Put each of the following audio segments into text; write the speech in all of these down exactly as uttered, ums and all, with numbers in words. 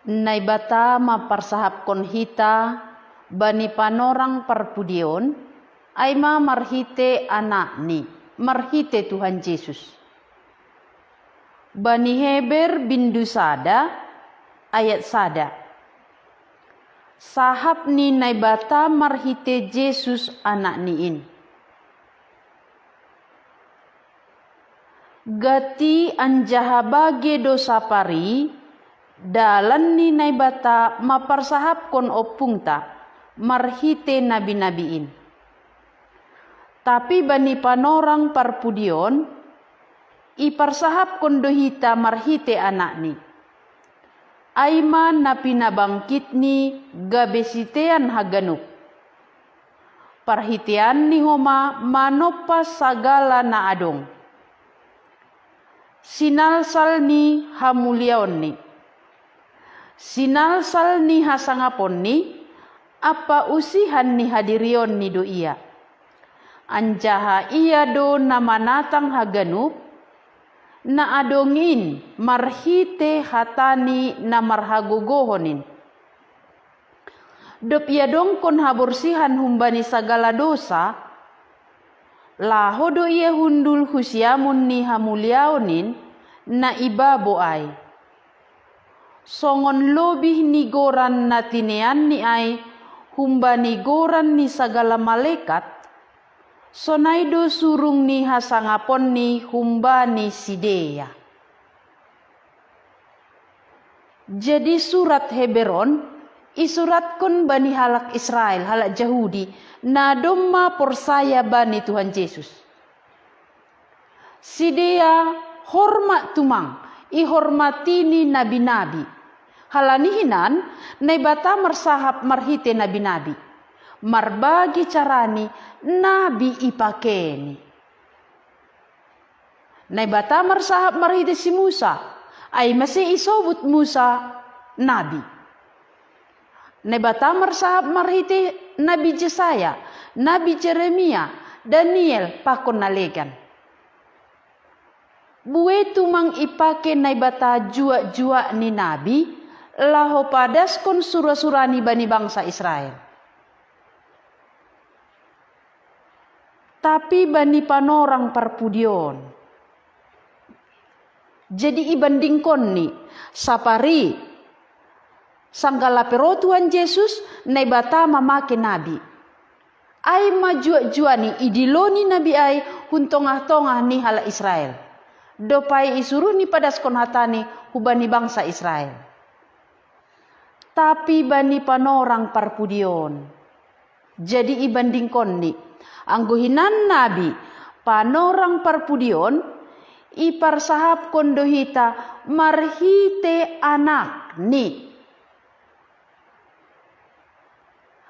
Naibata maparsahapkon hita bani panorang parpudion, ai ma marhite Anakni, marhite Tuhan Jesus. Bani Heber bindu sada, ayat sada. Sahap ni Naibata marhite Jesus Anakni in. Gati anjaha bage do sapari, dalan ni Naibata maparsahapkon ompungta marhite nabi-nabi in. Tapi bani panorang parpudion, iparsahapkon do hita marhite Anakni. Ai ma na pinabangkitni gabe sitean haganup. Parhiteanni homa manompa sagala na adong. Sinalsal ni hamuliaonni, sinalsal ni hasangaponni, ampa usihan ni hadirionni do ia. Anjaha ia do na manatang haganup na adong in marhite hatani na marhagogohon in. Dob iadongkon haborsihan humbani sagala dosa, laho do ia hundul hu siamun ni hamuliaon in na i babo ai. Songon lobih ni goran na tineanni ai humbani goran ni sagala malekat, sonai do surung ni hasangaponni humbani sidea. Jadi surat Heber on isuratkon bani halak Israel, halak Jahudi, na domma porsaya bani Tuhan Jesus. Sidea hormat tumang, ihormatini nabi-nabi. Halani hinan, Naibata marsahap marhite nabi-nabi. Marbagi carani nabi ipakeni. Naibata marsahap marhite si Musa, ai mase isobut Musa nabi. Naibata marsahap marhite nabi Jesaya, nabi Jeremia, Daniel pakon na legan. Bue tumang ipake Naibata juak-juak ni nabi, laho padaskon sura-surani bani bangsa Israel. Tapi bani panorang parpudion. Jadi ibandingkonni, sapari, sanggalape ro Tuhan Jesus, Naibata mamake nabi. Ai ma juak-juakni idiloni nabi ai hun tongah-tongah ni halak Israel. Dob ai isuruhni padaskon hatani hubani bangsa Israel. Tapi bani panorang parpudion. Jadi ibandingkonni, anggo hinan nabi, panorang parpudion, iparsahapkon do hita marhite Anakni.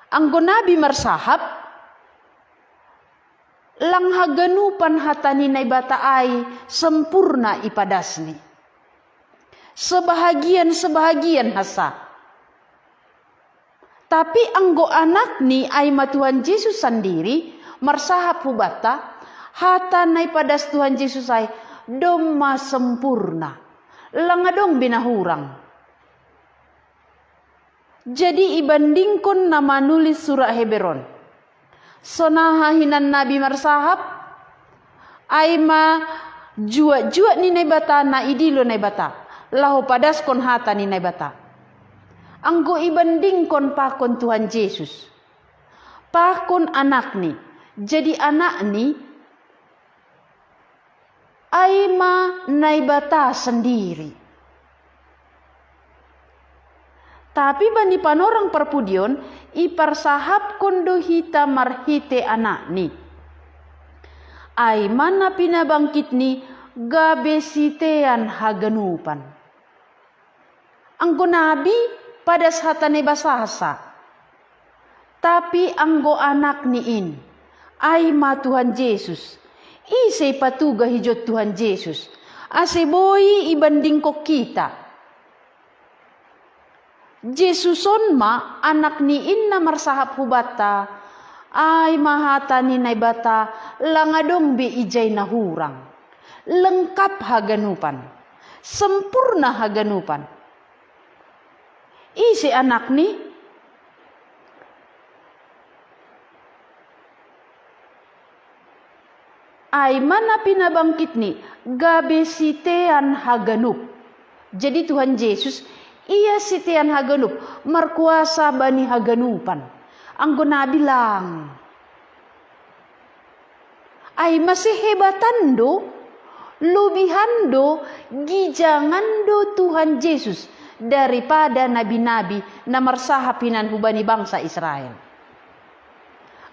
Anggo nabi marsahap, lang haganupan hata ni Naibata ai sempurna ipadasni. Sebahagian-sebahagian hasa. Tapi anggo Anakni ai ma Tuhan Jesus sandiri marsahap hubanta, hata na ipadas Tuhan Jesus ai domma sempurna. Lang adong be na hurang. Jadi ibandingkon na manulis surat Heber on. Sonaha hinan nabi marsahap, ai ma juak-juak ni Naibata na idilo Naibata, laho padaskon hata ni Naibata. Anggo ibandingkon pakon Tuhan Jesus, pakon Anakni, jadi Anakni, ai ma Naibata sandiri. Tapi bani panorang parpudion, iparsahapkon do hita marhite Anakni. Ai ma na pinabangkitni gabe sitean haganupan. Anggo nabi padas hata ni basasa. Tapi anggo Anakni in, ai ma Tuhan Jesus, ise ipatuga hijot Tuhan Jesus, ase boi ibandingkon hita. Jesus on ma Anakni in na marsahap hubanta, ai ma hata ni Naibata, lang adong be ijai na hurang. Lengkap haganupan, sempurna haganupan. Ise anakni? Ai ma na pinabangkitni, gabe sitean haganup. Jadi Tuhan Yesus, ia sitean haganup, markuasa bani haganupan. Anggo nabi lang. Ai mase hebatan do, lobihan do, gijangan do Tuhan Yesus daripada nabi-nabi na marsahap hinan hubani bangsa Israel.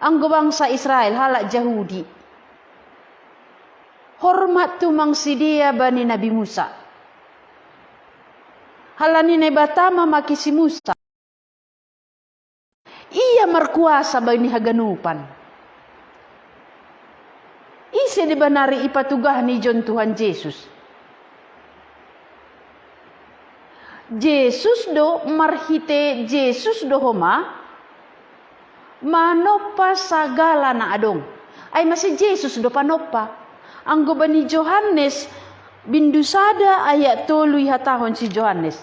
Anggo bangsa Israel, halak Jahudi, hormat tumang sidea bani Nabi Musa. Halani Naibata mamake si Musa. Ia markuasa bani haganupan. Ise deba nari ipatugah ni jon Tuhan Yesus? Yesus do marhite Yesus do homa manompa sagala na adong. Ai mase Yesus do panompa. Anggo bani Johannes bindu sada ayat tolu ihatahon si Johannes: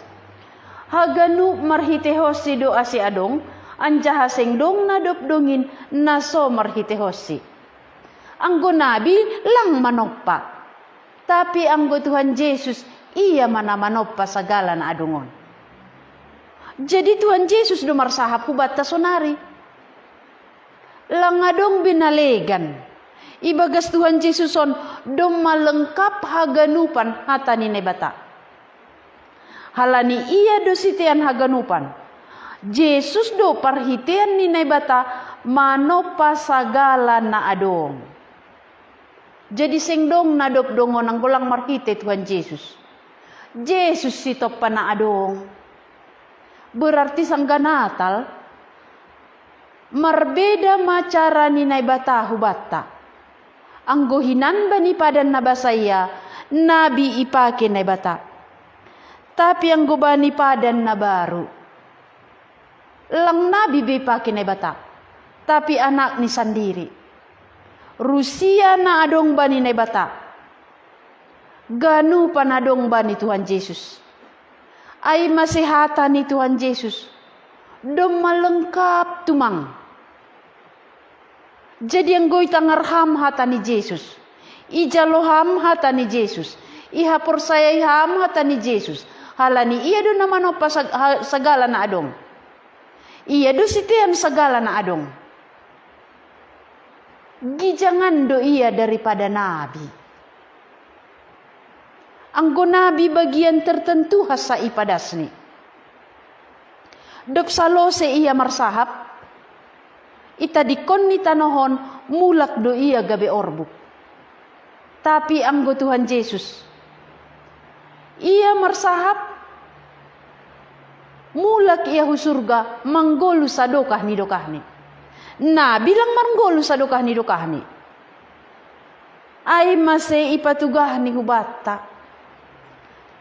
Haganup marhitehonsi do ase adong, anjaha seng dong na dob dongin na so marhitehonsi. Anggo nabi lang manompa. Tapi anggo Tuhan Yesus, ia ma na manompa sagala na adong on. Jadi Tuhan Yesus do marsahap hubanta sonari. Lang adong be na legan. Ibagas Tuhan Yesus on domma lengkap haganupan hata ni Naibata. Halani ia do sitean haganupan. Yesus do parhitean ni Naibata manompa sagala na adong. Jadi seng dong na dob dongon anggo lang marhite Tuhan Yesus. Yesus sitompa na adong. Berarti sangga Natal, marbeda ma cara ni Naibata hubanta. Anggo hinan bani padan na basa ia, nabi ipake Naibata. Tapi anggo bani padan na baru, lang nabi be ipake Naibata, tapi anakni sandiri. Rusia na adong bani Naibata, ganupan adong bani Tuhan Yesus. Ai mase hata ni Tuhan Yesus, domma lengkap tumang. Jadi anggo itangar ham hata ni Yesus, ijalo ham hata ni Yesus, ihaporsayai ham hata ni Yesus, halani ia do na manompa sag-, ha-, sagala na adong. Ia do sitean sagala na adong. Gijangan do ia daripada nabi. Anggo nabi bagian tertentu hansa ipadasni. Dob salose ia marsahap, itadingkon ni tanoh on, mulak do ia gabe orbuk. Tapi anggo Tuhan Yesus, ia marsahap, mulak ia hu surga manggolu sadokah ni dokahni. Nabi lang manggolu sadokah ni dokahni. Ai mase ipatugah ni hubanta.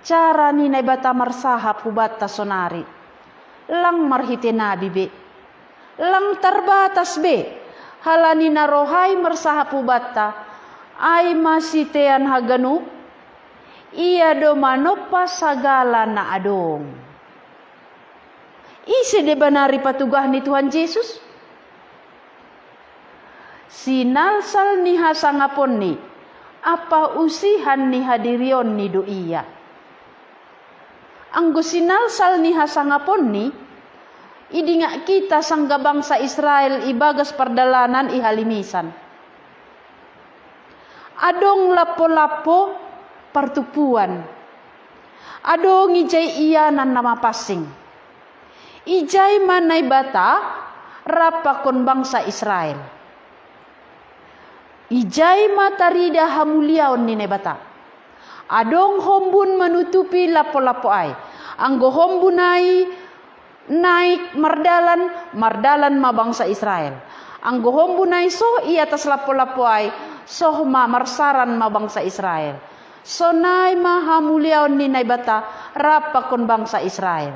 Cara ni Naibata marsahap hubanta sonari, lang marhite nabi be, lang tarbatas be, halani na rohai marsahap hubanta, ai ma sitean haganup, ia do manompa sagala na adong. Ise deba nari patugah ni Tuhan Yesus? Sinalsal ni hasangaponni, ampa usihan ni hadirionni do ia. Anggo sinalsal ni hasangaponni, idingak kita sangga bangsa Israel ibagas pardalanan i halimisan. Adong lampo-lampo partumpuan. Adong ijai ianan na mapansing. Ijai ma Naibata rap pakon bangsa Israel. Ijai ma tarida hamuliaon ni Naibata. Adong hombun manutupi lampo-lampo ai. Anggo hombun ai naik mardalan, mardalan ma bangsa Israel. Anggo hombun ai soh i atas lampo-lampo ai, soh ma, marsaran ma bangsa Israel. Sonai ma hamuliaon ni Naibata rap pakon bangsa Israel.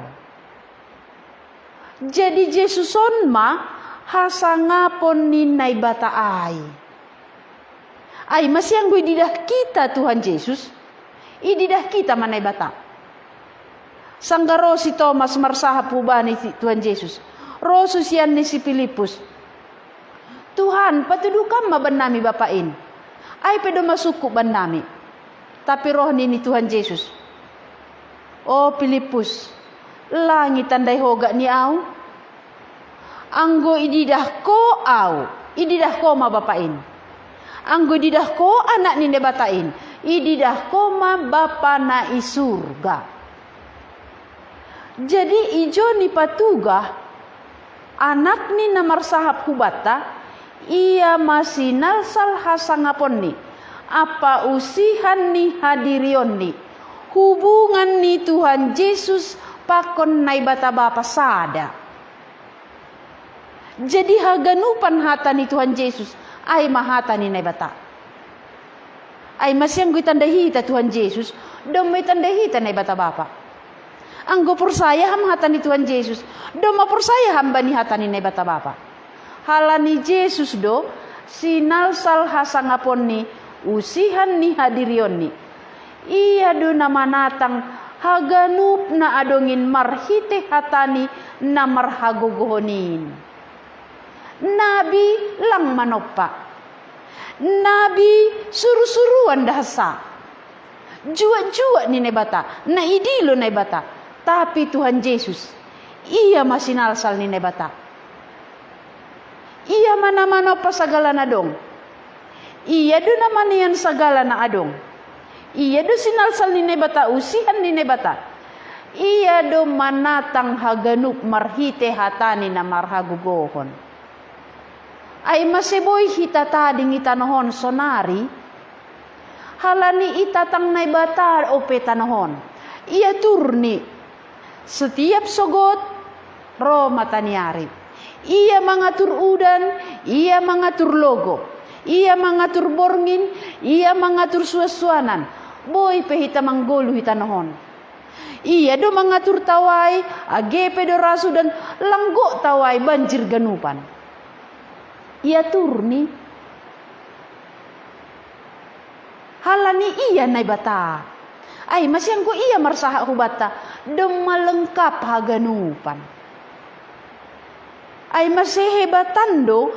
Jadi Yesus on ma hasangapon ni Naibata ai. Ai mase anggo ididah kita Tuhan Yesus, ididah kita ma Naibata. Sangga ro si Tomas marsahap hubani Tuhan Jesus, ro susianni si Pilippus, "Tuhan, patudu kam ma bannami Bapa in. Ai pe do masukku bannami." Tapi roh nini Tuhan Jesus, "O Pilippus, langi tandai hoga ni au? Anggo ididah ko au, ididah ko ma Bapa in. Anggo ididah ko Anak ni Debata in, ididah ko ma Bapa na i surga." Jadi ijo ni patugah Anakni na marsahap hubanta, ia ma sinalsal hasangaponni, ampa usihan ni hadirionni, hubungan ni Tuhan Jesus pakon Naibata Bapa sada. Jadi haganupan hata ni Tuhan Jesus, ai ma hata ni Naibata. Ai masianggo itandai hita Tuhan Jesus, domma itandai hita Naibata Bapa. Anggo porsaya ham hata ni Tuhan Jesus, domma porsaya ham bani hata ni Naibata Bapa. Halani Jesus do sinalsal hasangaponni, usihan ni hadirionni. Ia do na manatang haganup na adongin marhite hatani na marhagogohon in. Nabi lang manompa. Nabi surusuruan dahasa. Juak-juak ni Naibata, na idilo Naibata. Tapi Tuhan Jesus, ia ma sinalsal ni Naibata. Ia ma na manompa sagala na dong. Ia do na manean sagala na adong. Ia do sinalsal ni Naibata, usihan ni Naibata. Ia do manatang haganup marhite hatani na marhagogohon. Ai mase boi hita tading i tanohon sonari? Halani itatang Naibata ope tanohon. Ia turni. Setiap sogot ro mataniari. Ia mangatur udan, ia mangatur logo, ia mangatur borngin, ia mangatur suansuanan. Boi pe hita manggoluh i tanohon. Ia do mangatur tawai, age pe do rasu dan langgo tawai banjir ganupan. Ia turni. Halani ia Naibata. Ai masianggo ia marsahap hubanta, domma lengkap haganupan. Ai mase hebatan do,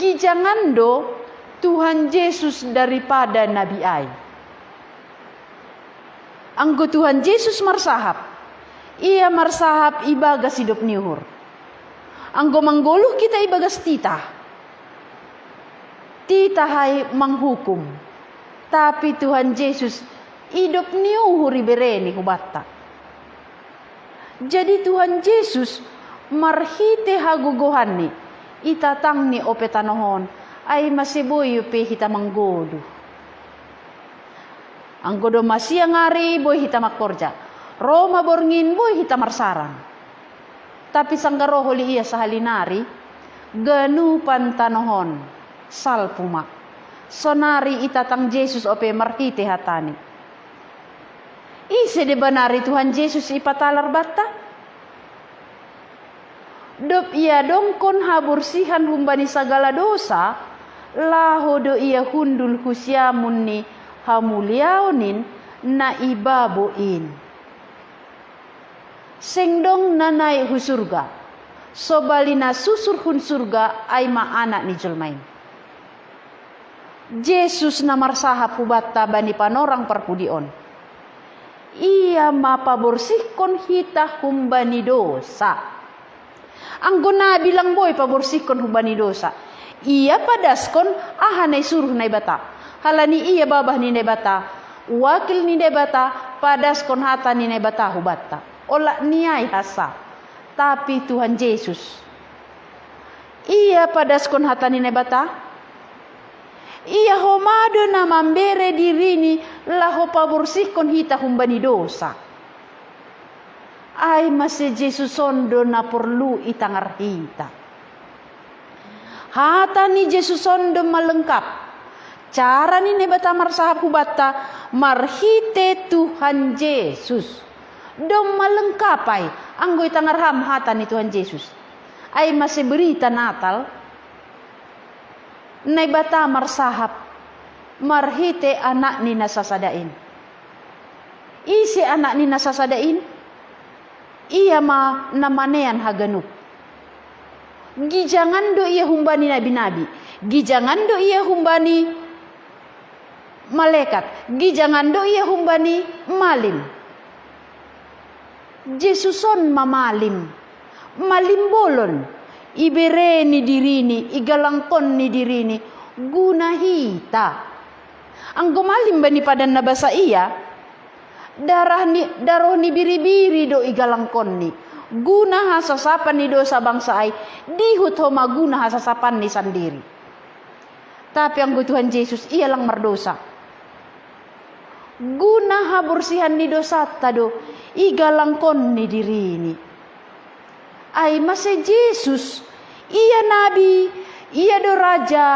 gijangan do Tuhan Jesus daripada nabi ai. Anggo Tuhan Jesus marsahap, ia marsahap ibagas idop ni uhur. Anggo manggoluh kita ibagas titah, titah ai manghukum. Tapi Tuhan Jesus idop ni uhur ibereni hubanta. Jadi Tuhan Jesus marhite hagogohanni, itatangni ope tanohon, ai mase boi pe hita manggoluh. Anggo domma siang ari boi hita mangkorja, ro ma borngin boi hita marsarang. Tapi sangga ro holi ia sahali nari, ganupan tanohon salpu ma. Sonari itatang Jesus ope marhite hatani. Ise deba nari Tuhan Jesus ipatalar banta? Dob iadongkon haborsihan humbani sagala dosa, laho do ia hundul hu siamun ni hamuliaon in na i babo in. Seng dong na naik hu surga, sobali na susur hun surga ai ma Anak ni jolma in. Jesus na marsahap hubanta bani panorang parpudi on. Ia ma paborsihkon hita humbani dosa. Anggo nabi lang boi paborsihkon humbani dosa. Ia padaskon aha na isuruh Naibata. Halani ia babah ni Naibata, wakil ni Naibata, padaskon hata ni Naibata hubanta. Olat ni ai hasa. Tapi Tuhan Jesus, ia padaskon hata ni Naibata. Ia homa do na mambere dirini laho paborsihkon hita humbani dosa. Ai mase Jesus on do na porlu itangar hita. Hata ni Jesus on do malengkap. Cara ni Naibata marsahap hubanta marhite Tuhan Jesus. Dong malengkap ai, anggo itangar ham hata ni Tuhan Jesus. Ai mase berita Natal, Naibata marsahap marhite Anakni na sasada in. Ise Anakni na sasada in? Ia ma na manean haganup. Gijangan do ia humbani nabi-nabi, gijangan do ia humbani malekat, gijangan do ia humbani malim. Jesus on ma malim, malim bolon, ibere ni dirini, igalangkon ni dirini guna hita. Anggo malim bani padan na basa ia, darah ni, daroh ni biri-biri do igalangkonni guna hasasapan ni dosa bangsa ai, dihut homa guna hasasapanni sandiri. Tapi anggo Tuhan Jesus, ia lang mardosa. Guna haborsihan ni dosanta do igalangkonni dirini. Ai mase Jesus, ia nabi, ia do raja,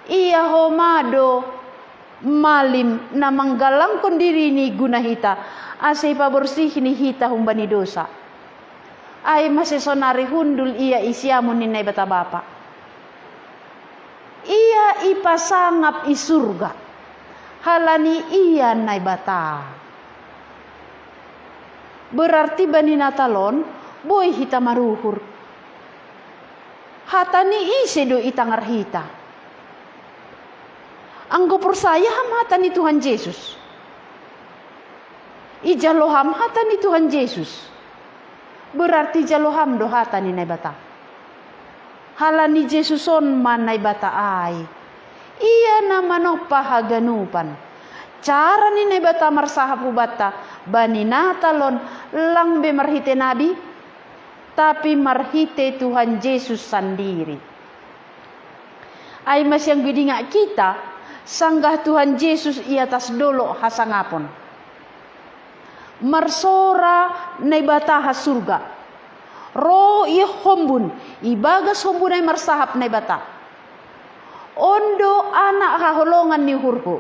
ia homa do malim na manggalangkon dirini guna hita, ase ipaborsihni hita humbani dosa. Ai mase sonari hundul ia i siamun ni Naibata Bapa. Ia ipasangap i surga, halani ia Naibata. Berarti bani Natal on boi hita maruhur. Hata ni ise do itangar hita? Anggo porsaya ham hata ni Tuhan Jesus, ijalo ham hata ni Tuhan Jesus, berarti jalo ham do hata ni Naibata. Halani Jesus on ma Naibata ai. Ia na manompa haganupan. Cara ni Naibata marsahap hubanta bani Natal on lang be marhite nabi, tapi marhite Tuhan Jesus sandiri. Ai mase anggo idingak hita, sanggah Tuhan Jesus i atas dolok hasangapon, marsora Naibata ha surga. Ro ia hombun, ibagas hombun ai marsahap Naibata: On do Anak haholongan ni uhurhu.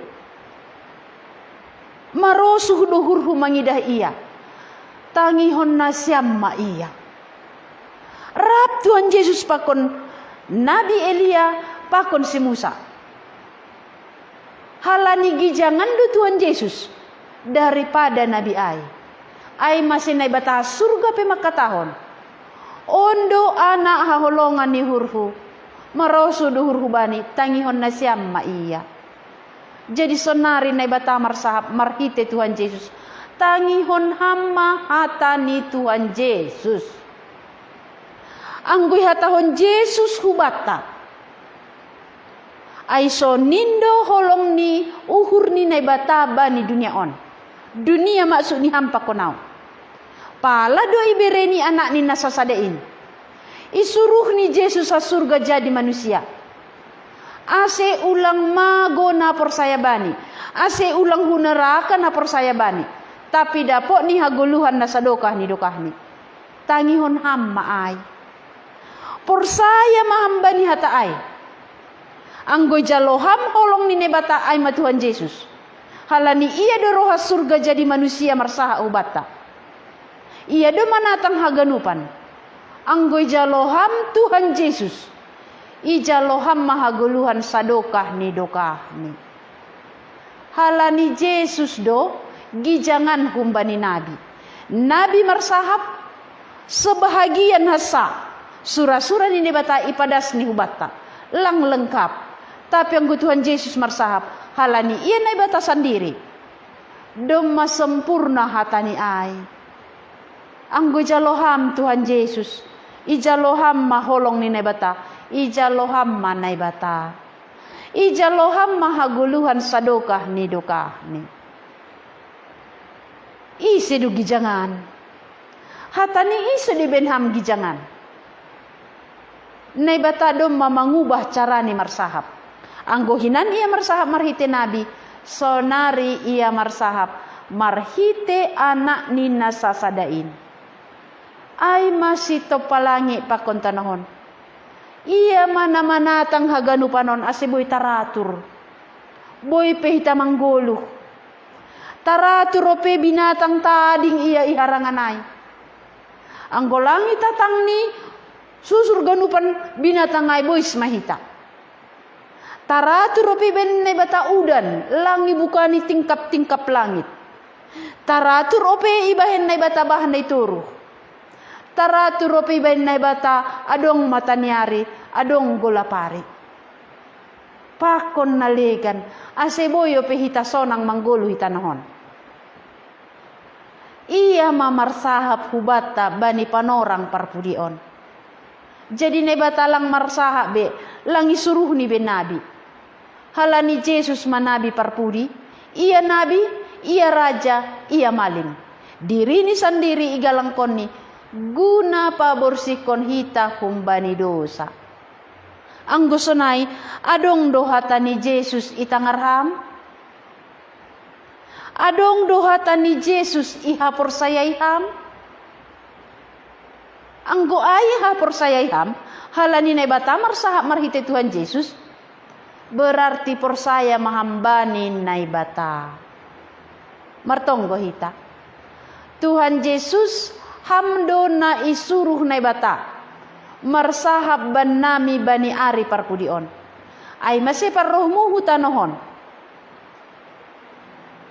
Marosuh do uhurhu mangidah ia. Tangihon nasiam ma ia. Rap Tuhan Jesus pakon nabi Elia, pakon si Musa. Halani gijangan do Tuhan Jesus daripada nabi ai. Ai mase Naibata surga pe mangkatahon: On do Anak haholongan ni uhurhu, marosuh do uhurhu bani, tangihon nasiam ma ia. Jadi sonari Naibata marsahap marhite Tuhan Jesus: Tangihon ham ma hata ni Tuhan Jesus. Anggo ihatahon Jesus hubanta, ai sonin do holong ni uhur ni Naibata bani dunia on. Dunia maksud ni ham pakon au. Pala do ibereni Anakni na sasada in, isuruhni Jesus ha surga jadi manusia, ase ulang mago na porsaya bani, ase ulang hu neraka na porsaya bani, tapi dapotni hagoluhan na sadokah ni dokahni. Tangihon ham ma ai. Porsaya ma ham bani hata ai. Anggo ijalo ham holong ni Naibata, ai ma Tuhan Jesus. Halani ia do ro ha surga jadi manusia marsahap hubanta. Ia do manatang haganupan. Anggo ijalo ham Tuhan Jesus, ijalo ham ma hagoluhan sadokah ni dokahni. Halani Jesus do gijangan humbani nabi. Nabi marsahap, sebahagian hansa sura-sura ni Naibata ipadasni hubanta, lang lengkap. Tapi anggo Tuhan Jesus marsahap, halani ia Naibata sandiri, domma sempurna hatani ai. Anggo ijalo ham Tuhan Jesus, ijalo ham ma holong ni Naibata, ijalo ham ma Naibata. Ijalo ham ma hagoluhan sadokah ni dokahni. Ise do gijangan? Hatani ise do ibaen ham gijangan? Naibata domma mangubah carani marsahap. Anggo hinan ia marsahap marhite nabi, sonari ia marsahap marhite Anakni na sasada in. Ai ma sitompa langit pakon tanoh on. Ia ma na manatang haganupan on ase boi taratur. Boi pe hita manggoluh. Taratur ope binatang tading ia i harangan ai. Anggo lang i tatangni susur ganupan binatang ai, bois ma hita. Taratur ope ibaen Naibata udan, lang ibukani tingkap-tingkap langit. Taratur ope ibaen Naibata bah na i toruh. Taratu ro pe ibaen Naibata adong mataniari, adong golapari. Pakon na legan, ase boi ope hita sonang manggoluh i tanoh on. Ia ma marsahap hubanta bani panorang parpudi on. Jadi Naibata lang marsahap be, lang isuruhni be nabi. Halani Jesus ma nabi parpudi, ia nabi, ia raja, ia malim. Dirini sandiri igalangkonni, guna paborsihkon hita humbani dosa. Anggo sonai, adong do hata ni Jesus i tangar ham? Adong do hata ni Jesus ihaporsayai ham? Anggo ai ihaporsayai ham, halani Naibata marsahap marhite Tuhan Jesus, berarti porsaya ma ham bani Naibata. Martonggo hita. Tuhan Jesus, ham do na isuruh Naibata marsahap bannami bani ari parpudi on. Ai mase parrohmu hu tanoh on.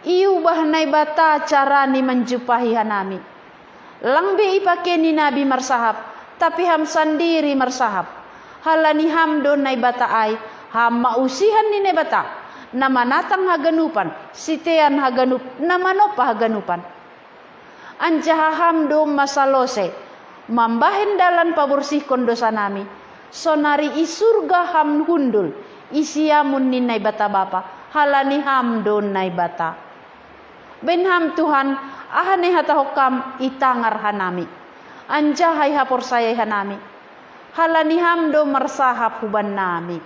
Iubah Naibata carani manjumpahi hanami. Lang be ipake ni nabi marsahap, tapi ham sandiri marsahap. Halani ham do Naibata ai, ham ma usihan ni Naibata, na manatang haganupan, sitean haganup, na manompa haganupan. Anjaha ham do masalose, mambahen dalan paborsihkon dosanami, sonari i surga ham hundul, i siamun ni Naibata Bapa, halani ham do Naibata. Baen ham Tuhan, aha na ihatahon ham i tangar hanami, anjaha ihaporsayai hanami, halani ham do marsahap hubannami.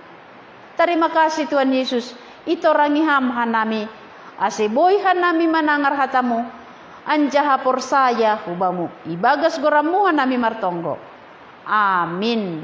Tarima kasih Tuhan Yesus, itorangi ham hanami, ase boi hanami manangar hatamu, anjaha porsaya hubamu, ibagas goranmu hanami martonggo. Amin.